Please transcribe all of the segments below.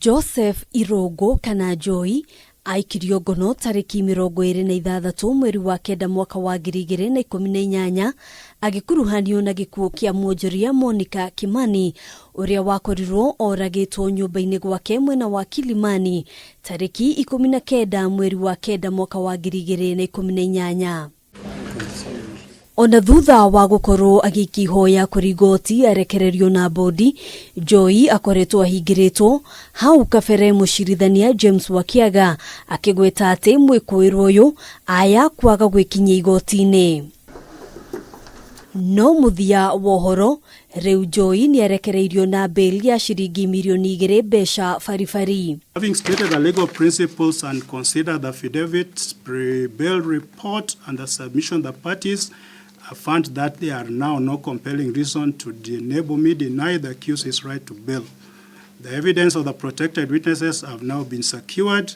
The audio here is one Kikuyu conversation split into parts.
Joseph Irũngũ kana Joy aikirio ngono tarĩki 26 mweri wa kenda mwaka wa 2018 agĩkuruhanio na gĩkuũ kĩa mwonjoria Monica Kimani ũrĩa wakorirwo oragĩtwo nyũmba-inĩ gwake mwena wa Kilimani tarĩki 19 mweri wa kenda mwaka wa 2018. Ona thutha wa gũkorwo agĩikia ihoya kũrĩ igoti arekererio na bodi, Joy akoretwo ahingĩrĩtwo hau kabere mũcirithania James Wakiaga akĩgweta atĩ mwĩkũĩrwo ũyũ aya kwaga gwĩkinyia igoti-inĩ. No mũthia wa ũhoro rĩu Joy nĩarekereirio na bail ya ciringi mirioni 2 mbeca baribari. Having stated the legal principles and considered the affidavits, pre-bail report and the submission of the parties, I find that there are now no compelling reason to enable me deny the accused his right to bail. The evidence of the protected witnesses have now been secured.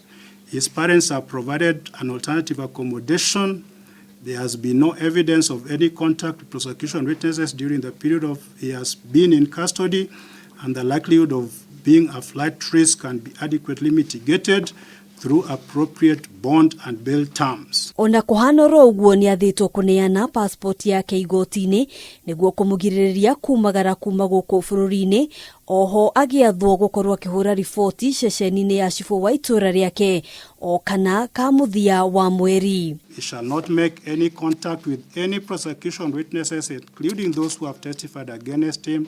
His parents have provided an alternative accommodation. There has been no evidence of any contact with prosecution witnesses during the period of he has been in custody, and the likelihood of being a flight risk can be adequately mitigated through appropriate bond and bail terms. Ona kũhana oro ũguo nĩathĩtwo kũneana passport yake igoti-inĩ nĩguo kũmũgirĩrĩria kumagara kuma gũkũ bũrũri-inĩ, oho agĩathwo gũkorwo akĩhũra riboti ceceni-inĩ ya cibũ wa itũra rĩake o kana ka mũthia wa mweri. He shall not make any contact with any prosecution witnesses, including those who have testified against him,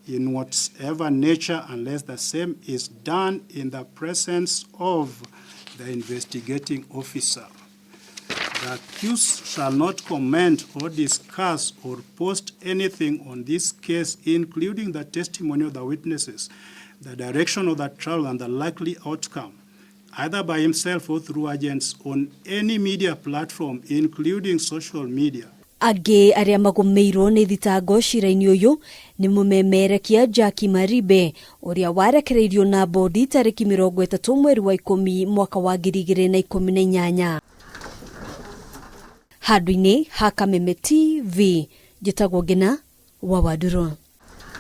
in whatever nature, unless the same is done in the presence of the investigating officer. The accused shall not comment or discuss or post anything on this case, including the testimony of the witnesses, the direction of the trial, and the likely outcome, either by himself or through agents on any media platform, including social media. Angĩ arĩa magũmĩirwo nĩ thitango cira-inĩ ũyũ nĩ mũmemerekia Jackie Maribe ũrĩa warekereirio na bodi tarĩki 30 mweri wa 10 mwaka wa 2018. Handũ-inĩ ha Kameme TV, njĩtagwo Ngina wa Wandũrũ.